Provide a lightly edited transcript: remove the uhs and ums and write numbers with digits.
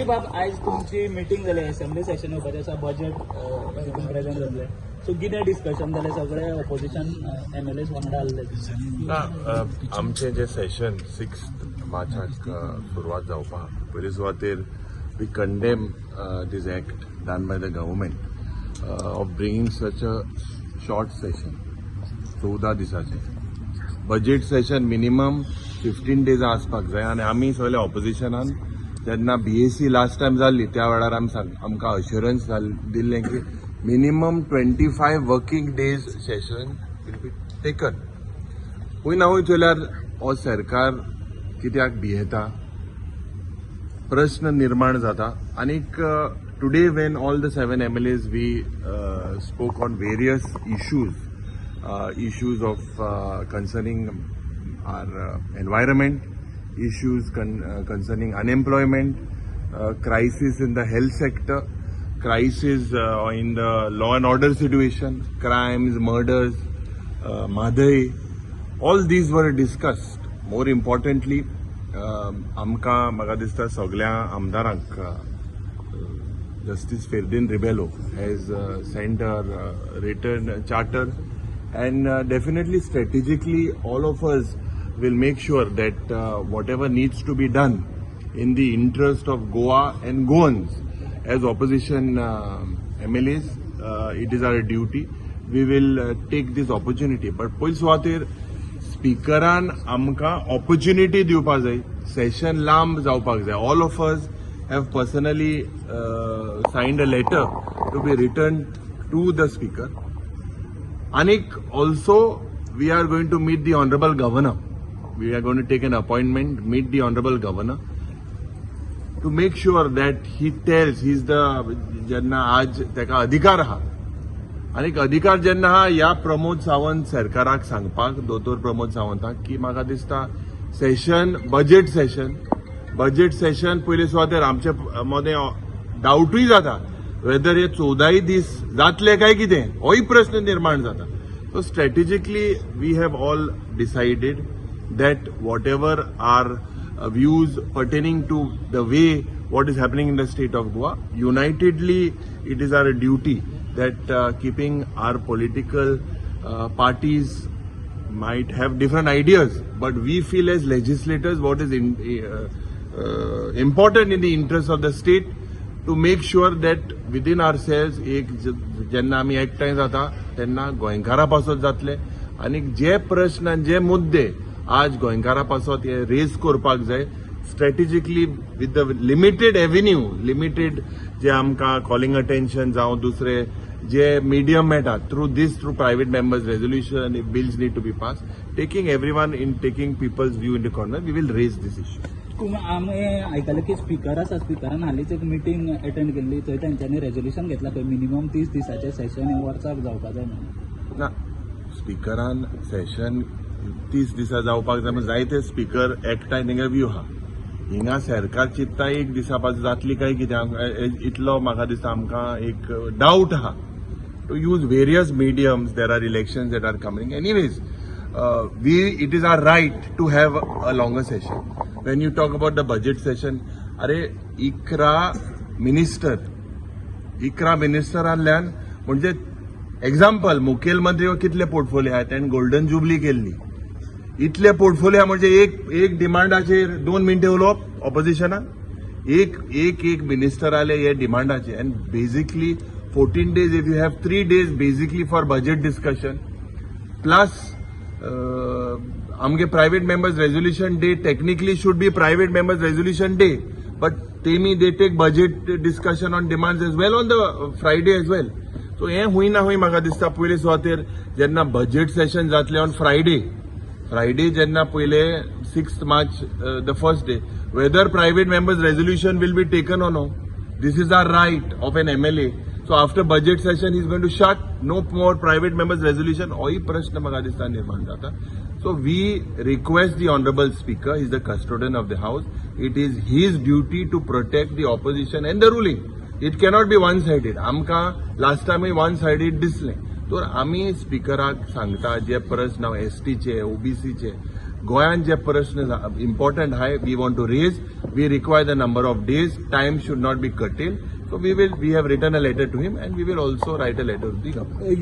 बाब, आयज तुमची मिटींग जाली. असेंब्ली सेशन येवपाचें आसा, बजेट तितून प्रेझेंट जातलें. सो कितें डिस्कशन जालें? सगळे ऑपोजिशन एमएलएस वांगडा आसले. ना, आमचें जें सेशन 6 मार्चाक सुरवात जावपा, पयले सुवातेर we condemn this act done by the government of bringing such a short session, 14 दिसाचें. Budget session minimum 15 डेजां आसपाक जाय. आनी आमी सगळे ऑपोजिशनान जेन्ना बीएसी लास्ट टायम जाल्ली, त्या वेळार आमी सांग आमकां अश्युरन्स दिल्लें की minimum 25 working days session will be taken. खंय ना खंय चोयल्यार हो सरकार कित्याक भियेता, प्रश्न निर्माण जाता. आनीक today when all the seven MLAs, we spoke on various issues of concerning our environment, issues concerning unemployment, crisis in the health sector, crisis in the law and order situation, crimes, murders, Mhadei, all these were discussed. More importantly, आमकां म्हाका दिसता सगळ्या आमदारांक Justice Ferdinand Rebello has sent a written charter, and definitely strategically all of us will make sure that whatever needs to be done in the interest of Goa and Goans, as opposition MLAs, it is our duty. We will take this opportunity. But पयले सुवातेर स्पिकरान आमकां opportunity दिवपाक जाय, सेशन लांब जावपाक जाय. All of us have personally signed a letter to be written to the Speaker. आनीक also we are going to meet the Honourable Governor. We are going to take an appointment, meet the Honourable Governor to make sure that he tells, he is the, जेन्ना आज ताका अधिकार आहा, आनीक अधिकार जेन्ना आहा ह्या प्रमोद सावंत सरकाराक सांगपाक, दोतोर प्रमोद सावंताक, की म्हाका दिसता session, budget session, budget session पयले सुवातेर आमचे मदें डावटूय जाता वेदर हे 14य दीस जातले काय कितें, होय प्रश्न निर्माण जाता. So strategically we have all decided that whatever our views pertaining to the way what is happening in the state of Goa, unitedly it is our duty that keeping our political parties might have different ideas, but we feel as legislators what is important in the interest of the state, to make sure that within ourselves एक जेन्ना आमी एकठांय जाता तेन्ना गोंयकारा पासत जातले आनी जे प्रश्न आनी जे मुद्दे आज गोंयकारा पासत हे रेज करपाक जाय, strategically with the limited avenue, limited जे आमकां कॉलिंग अटेन्शन जावं दुसरे जे मिडियम मेळटा, through this, through private members resolution, if bills need to be pass, taking everyone in, taking people's view in the corner, we will raise this issue. आमी आयकलें की speaker आसा, स्पिकरान हालींच एक मिटींग अटेंड केल्ली, थंय तेंच्यांनी रेजोल्युशन घेतला खंय मिनिमम 30 दिसाचें सेशन हें वर्साक जावपा जाय म्हणून. ना, स्पिकरान सेशन 30 दिसा जावपाक जाय म्हण जायते स्पिकर एकठांय तेंगे व्यू आहा. हिंगा सरकार चिंत्ता एक दिसा पासून जातली काय कितें, इतलो म्हाका दिसता आमकां एक डावट आहा. To use various mediums, there are elections that are coming. Anyways, we it is our right to have a longer session. When you talk about the budget session, अरे 11 मिनिस्टर, 11 मिनिस्टरांतल्यान म्हणजे एक्झाम्पल, मुखेलमंत्री कितले पोर्टफोलिओ आहात? ताणें golden jubilee केल्ली. इतले portfolio म्हणजे एक एक डिमांडाचेर 2 मिनटां उलोवप ऑपोजिशनान. एक एक एक मिनिस्टर आले हे डिमांडाचे, and basically 14 days, if you have 3 days basically for budget discussion, plus आमगे private members resolution day technically should be private members resolution day, but तेमी they take budget discussion on demands as well on the Friday as well. So हें हुंय ना हुंय म्हाका दिसता पयले सुवातेर जेन्ना budget Seshan जातलें ऑन फ्रायडे, फ्रायडे जेन्ना पयले 6 March, the first day, whether private members resolution will be taken or no. This is our right of an MLA. So after budget session is going to shut, no more private members resolution, होय प्रश्न म्हाका दिसता निर्माण जाता. So we request the Honourable Speaker is the custodian of the house. It is his duty to protect the opposition and the ruling. It cannot be one sided. आमकां last टायमूय one सायडीड दिसलें. तर आमी स्पिकराक सांगता, जे प्रश्न एसटीचे, ओबीसीचे गोंयांत जे प्रश्न इम्पॉर्टंट आहाय we want to raise. We require the number of days. Time should not be curtailed. So we have written a letter to him and we will also write a letter to the government.